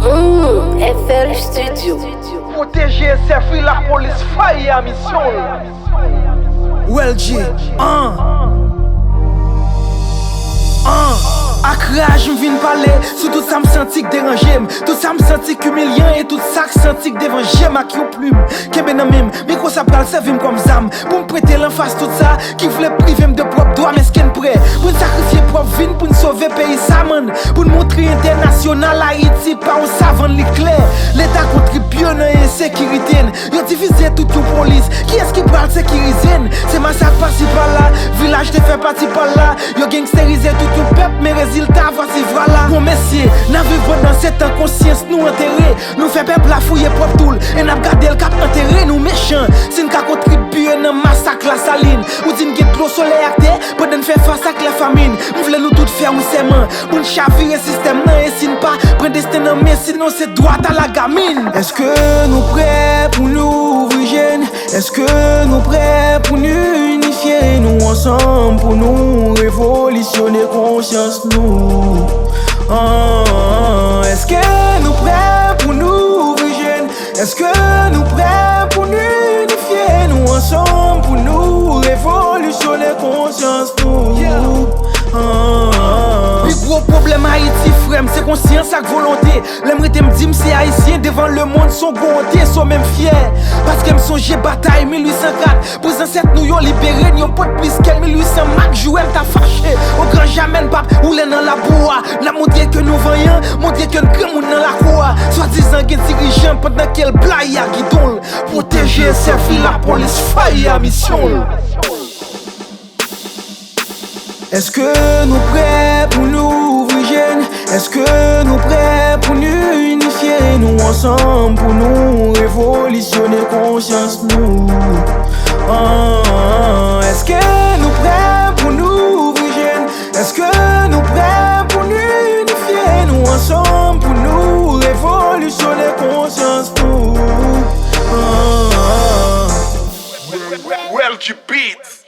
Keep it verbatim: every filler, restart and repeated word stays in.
Mm, F L Studio. Pwoteje S F wi, lapolis faye a misyon l. Well G, an An Ak raj m vin pale sou tout sa m santi k deranje m, tout sa m santi k imilyan e tout sa k santi k devan je m ak yon plim kenbe nan men m. Mikwo sa pral sèvi m kòm zam pou m pwente l anfas tout sa ki vle prive m de pwòp dwa m. Èske n prè pou n sakrifye pwòp vi n pou n sove peyi sa, man? Pou n montre entènasyonal Ayiti pa yon savann, li klè. Leta kontribye nan ensekirite n. Yo divize tout yon polis. Kiyès ki pral sekirize n? Se masak pasi pala. Vilaj te fè pati pa l la. Yo gangsterize tout yon pèp, men rezilta vwasi vwala. Bon mesye, n ap viv pandan se tan konsyans nou antere. Nou fè pèp la fouye pwòp twou l e n ap gade l k ap antere nou. Mechan, si n ka kontribye nan masak Lasalin, ou di n gen dlo solèy ak tè pandan n fè fas ak lafamin. M vle nou tout fè yon sèman pou n chavire sistèm nan e si n pa pran desten nan men, sinon se dwat a lagamin. Èske nou prè pou nou ouvri je n? Èske nou prè pou n inifye nou ansanm pou nou revolisyone konsyans nou? An, èske nou prè pou nou ouvri je n? Èske nou prè pou n inifye nou ansanm pou nou revolisyone konsyans nou? An. Pi gwo pwoblèm Ayiti, frè m, se konsyans ak volonte. Lè m rete m di m se Ayisyen devan lemonn, s on gwo wonte, s on menm fyè. Paske m sonje batay mil uit san kat pou zansèt nou yo libere n, yo pot plis ke mil uit san mak. Jouwè m ta fache, o gran jamè n p ap woule nan labou a. N ap montre ke nou vanyan, montre ke n granmoun nan lakou a. Swadizan gen dirijan pandan ke l blayi a gidon l. Pwoteje S F wi, lapolis faye a misyon l. Èske nou prè pou nou ouvri je n? Èske nou prè pou nou inifye nou ansanm pou nou revolisyone konsyans nou? An, èske nou prè pou nou ouvri je n? Èske nou prè pou nou inifye nou ansanm pou nou revolisyone konsyans nou? An. Well G Beats.